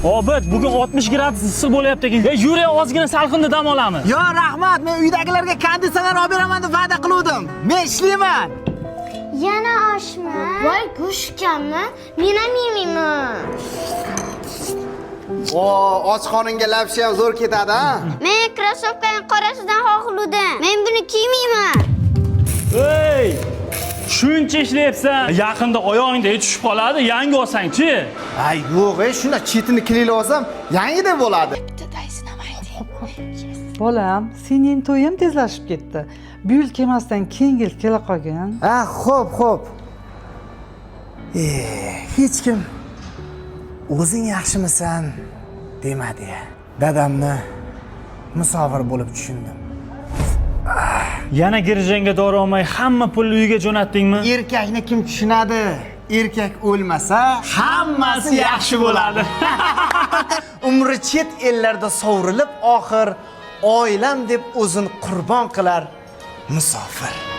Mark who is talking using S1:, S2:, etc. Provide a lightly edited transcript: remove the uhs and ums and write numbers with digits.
S1: Obid, bugun 60 gradus issiq bo'lyapti ekan. E, yur, ozgina salqinda dam olamiz.
S2: Yo, rahmat, men uydagilarga konditsioner olib beraman deb va'da qiluvdim. Men ishlayman.
S3: Yana oshmi? Voy, go'sht ekanmi? Men ham yemayman.
S2: O, och qoringa lapsha ham zo'r ketadi, ha?
S3: Men krossovkani qorasidan xohlovdim. Men buni kiymayman.
S1: Ey! Shuncha ishlayapsan. Yaqinda oyog'ingda tushib qoladi, yangi olsang-chi.
S2: Ay, yo'q, e, shunda chetini kliylab olsam, yangidek bo'ladi.
S4: Bolam, sening to'yim tezlashib ketdi. Bu yil kelmasdan keyingi yil kela qolgin.
S2: Ha, xo'p, xo'p. E, hech kim o'zing yaxshimisan demadi. Dadamni musofir bo'lib tushundim.
S1: Yana girjangga dori olmay hamma pulni uyga jo'natdingmi?
S2: Erkakni kim tushunadi? Erkak o'lmasa, hammasi yaxshi bo'ladi. Umri chet ellarda sovrilib, oxir oilam deb o'zini qurbon qilar musofir.